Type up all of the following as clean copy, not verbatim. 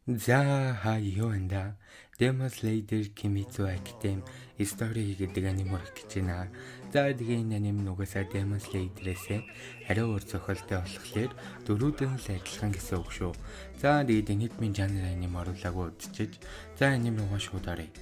За юу энэ Demon Slayer Kimetsu Academy Story гэдэг аниме орох гэж байна. За, тэгээ энэ аниме нугасаа Demon Slayer-ээс арай өөр зохиолтой болохоор дөрүүдэн л адилхан гэсэн үг шүү. За, тэгээд энэ хэдмийн жанр аниме оруулаагүй удчиж, за, аниме руугаа шууд оръё.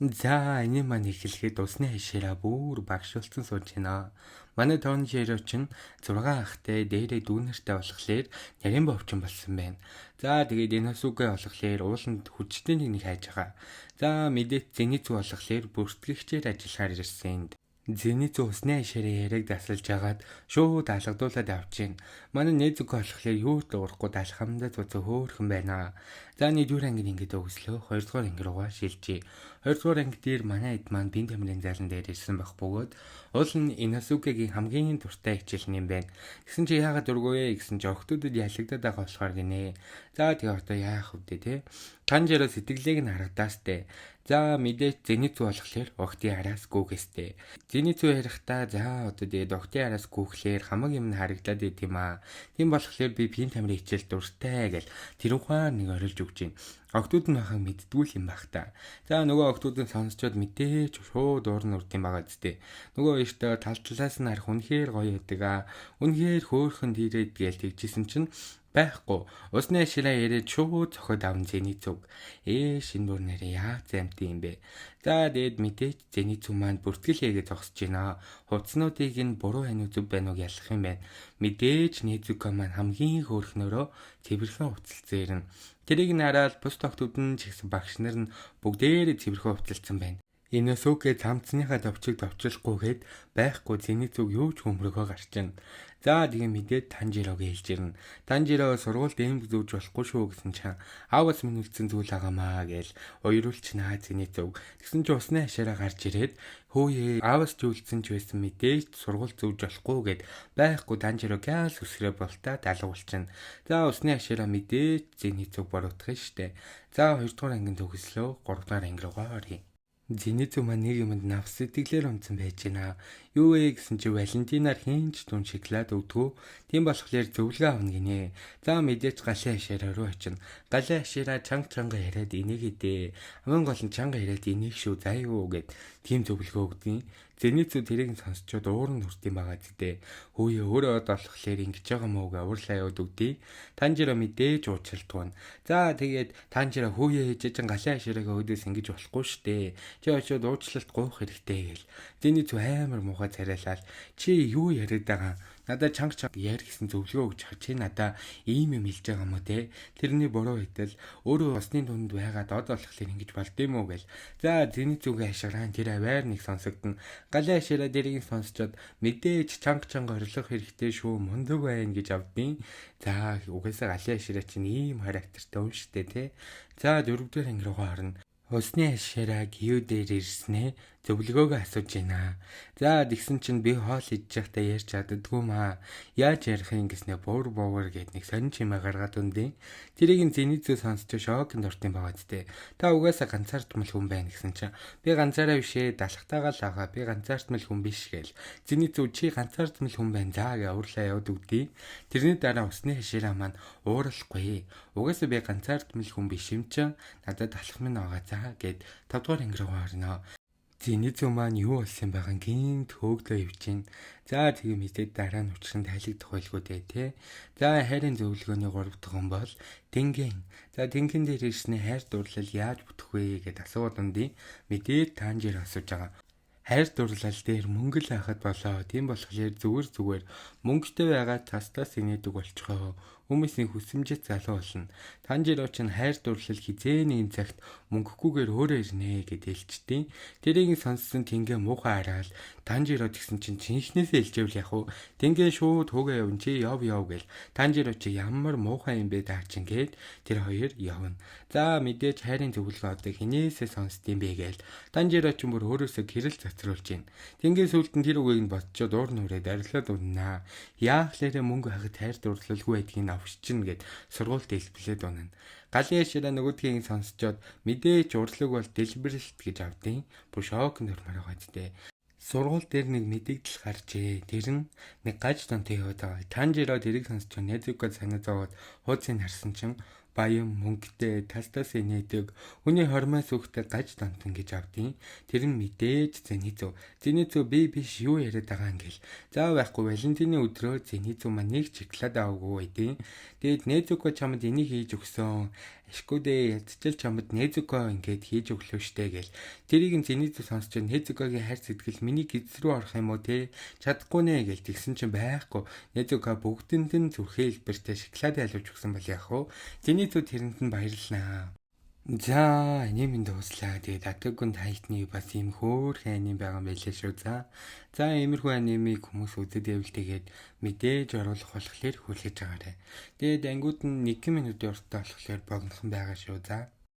За, аниме маань эхлэхэд усны хашаараа бүр багшуулсан сууж байна. Манай Танжиро чинь 6 ахтай, дээрээ дүүнертэй болохоор нарийн бовчин болсон байна. За, тэгээд Иносуке болохоор ууланд хүчтэй нэг хайж байгаа. За, мэдээч Зеницү болохоор бүртгэгчээр ажиллахаар ирсэн. Зеницү усны хашаараа яриаг дасалж агаад шууд алгадуулаад авч гин. Манай Незуко болохоор юу ч дуурахгүй далхамдаа цуцаа хөөхөн байна. За, нэгдүгээр анги ингээд өгслөө. Хоёрдугаар анги руугаа шилжээ. Хоёрдугаар анги дээр манай эд маань бие тамирын зайлан дээр ирсэн байх бөгөөд уул нь Инасукегийн хамгийн дуртай хичээл юм байна. Тэгсэн чи яагаад дургүй вэ гэсэн чи охтуудад ялагдаад байгаа болохоор гинэ. За, тэгээ одоо яах вэ, те? Танжиро сэтгэлийг нь харагдаастай. За, мэдээж Зеницү болохоор огтын араас гүүгээстэй. Зеницү ярихдаа, за, одоо тэгээд огтын араас гүүхлээр хамаг юм нь харагдаад байт юм аа. Тийм болохоор би пин тамирын хичээл дуртай гэл тэр ухаан нэг орилж өгч байна. Огтуд нь байхыг мэддгүй л юм бах та. За, нөгөө огтуд нь сонсчод мэдээж шууд уурн урд юм байгаа зү. Нөгөө хоёртой тал талаас нь харах үнэхээр гоё байдаг аа. Үнэхээр хөөхөн дийрээд гээл тэгжсэн чинь байхгүй. Усны ашираа яриад шууд цохоод аван Зеницүг. Ээ, шинэ бүр нэрээ яа замтай юм бэ. За, тэгээд мэдээж Зеницүг маань бүртгэл хийгээ зогсож байна. Хувцснуудыг нь буруу хань уу, зөв байна уу ялах юм байна. Мэдээж Незуко маань хамгийн хөөрхнөрөө цэвэрхэн хувцалцсан ирнэ. Тэрийг нь хараад бус тогтууд нь ч гэсэн багш нар нь бүгдээрээ цэвэрхэн хувцалцсан байна. Иносуке цамцныхаа товчийг товчлохгүйгээд байхгүй, Зеницүг юу ч хөмрөгөө гарчна. За, тэгээ мэдээд Танжирогийн хэлж ирнэ. Танжиро сургуульд эмг зүүж болохгүй шүү гэсэн чинь аавас минь үлдсэн зүйл агаамаа гээл уяруулчнаа Зеницүг. Тэгсэн чинь усны хашаараа гарч ирээд хөөе, аавас ч үлдсэн ч байсан мэдээж сургууль зүүж болохгүй гэд байхгүй, Танжиро гял үсрээ болтаа далгуулчихна. За, усны хашаараа мэдээж Зеницүг буруутгах штэ. За, хоёрдугаар ангийн төгслөө, гуравдугаар анги руугаа оръё. Зеницү маань нэг юмд навс сэтгэлээр унтсан байж байна. Юу вэ гэсэн чи Валентинаар хинч түн шоколад өгдгөө. Тийм болохоор зөвлөгөө авна гинэ. За, мэдээч галын хашаараа руу очино. Галын хашаараа чанга чанга яриад энийгээдээ. Хамгийн гол нь чанга яриад энийг шүү заа юу гэд тийм зөвлөгөө өгдгийн. Зеницү тэрийг сонсчод уурн хүрт юм байгаа зү. Хөөе, өөрөө од болохоор ингэж байгаа мó гэ уурлаа яваад өгдөө. Танжиро мэдээж уучлалтгүй. За, тэгээд Танжиро хөөе, жижигэн галын хашаараа өөдөөс ингэж болохгүй штэ. Чи очиод уучлалт гуйх хэрэгтэй гэл. Зеницү амар муухай царайлал, чи юу яриад байгаа, надаа чанга чанга яар гэсэн зөвлөгөө өгч чах чи надаа ийм юм хэлж байгаа юм уу, те? Тэрний буруу хэтэл өөрөө усны дунд байгаад од болохоор ингэж болд юм уу гэл. За, Зеницүгийн хашгирaan тэр аваар нэг сонсогдно. Галын хашаараа дэрийг сонсчод мэдээж чанга чанга орилох хэрэгтэй шүү, мундаг байна гэж авдیں۔ За, угаасаа галын хашаараа чинь ийм характертай юм штэ, те? За, дөрөвдүгээр анги руугаа орно. Усны хашаараа гиё дээр ирснээ зөвлөгөөгөө асууж байна. За, тэгсэн чинь би хоол идэж байхдаа ярьж чаддгүй маа. Яаж ярих юм гэснээ буур буур гэд нэг сонин чимээ гаргаад өндөө. Тэрийг нь Зеницүү сонсч шоконд орт юм байгаа зү. Та угаасаа ганцаардмал хүн байна гэсэн чинь би ганцаараа бишээ, далхтайгаа л байгаа. Би ганцаардмал хүн биш гээл. Зеницүү чи ганцаардмал хүн байна заа гэ уурлаа яваад өгдөө. Тэрний дараа усны хашаараа маань ууралахгүй. Угаасаа би ганцаардмал хүн биш юм чинь надад алах минь байгаа заа гэд 5 дугаар анги руугаа орно. Зеницүү маань юу болсон байгаа гинт хөөгдлөө явж гин. За, тэгээ мэдээд дараа нь учир нь тайлагдах байлгүй дээ, те. За, хайрын зөвлөгөөний 3 дахь хүн бол Тэнген. За, Тэнген дээр ирсний хайр дурлал яаж бүтэх вэ гэдээ асууад ундын мэдээд Танжир асууж байгаа. Хайр дурлал дээр мөнгө л хахад болоо. Тийм болохоор зүгээр зүгээр мөнгөтэй байгаа цастаас инээдэг болчихоо. Хүмүүсийн хүсэмжит залуу болно. Танжиро чинь хайр дурлал хизээ нэгэн цагт мөнгөгүйгээр өөрөө ирнэ гэд хэлчихдээ. Тэрийг сонссон Тэнгэ муухай хараал Танжиро тэгсэн чинь чинхнээсээ хэлжээвэл яг уу Тэнгэ шууд хөөгөө явна, чи яв яв гэл. Танжиро чи ямар муухай юм бэ даа чин гээд тэр хоёр явна. За, мэдээж хайрын зөвлөгөө одоо хинээсээ сонсд юм бэ гээл. Танжиро ч бүр өөрөөсөө гэрэл цацруулж байна. Тэнгэ сүлд нь тэр үгийг нь бодчоод уур нүрээд арилаад уннаа. Яах лээрээ мөнгө хахад хайр дурлалгүй байдгийг авчина гэд сургуульд дэлбэлээд унана. Галын яшаараа нөгөөдгийг сонсчоод мэдээж урлаг бол дэлбэрэлт гэж авдیں۔ Бүр шоконд ормоор байгаа зү. Сургууль дээр нэг мэдэгдэл гарчээ. Тэр нь нэг гаж донтой яваад байгаа. Танжиро тэрийг сонсчоо Незуко санаа зовоод хуудсыг харсан чинь Баян мөнгөтэй тас тас инээдэг хүний хормоос үхтэй гаж донтон гэж авдیں۔ Тэр нь мэдээж Зэницү. Зэницү би биш юу яриад байгаа юм гэл. За байхгүй Валентины өдрөө Зэницү маань нэг шоколад аваагүй байдیں۔ Тэгээд Незуко чамд энийг хийж өгсөн. Ашгүй дээ ядчил чамд Незуко ингээд хийж өглөө штэ гэл. Тэрийг нь Зэницү сонсч Незукогийн хайр сэтгэл миний гиз рүү орох юм уу те? Чадахгүй нэ гэл тэгсэн чинь байхгүй. Незуко бүгдэнд нь зүрхээ хэлбэртэй шоколад айлуулж өгсөн бол яах вэ? Зэницү тэрэнд нь баярлнаа. За, анимын дууслаа. Тэгээд Attack on Titan-ы бас ийм хөөрхөн аним байгаа юм байлээ шүү. За. За, иймэрхүү анимыг хүмүүс үзээд байвал тэгээд мэдээж оруулах болохоор хүлээж агаарай. Тэгээд ангиуд нь 1 минутын урттай болохоор богинохон байгаа шүү. За.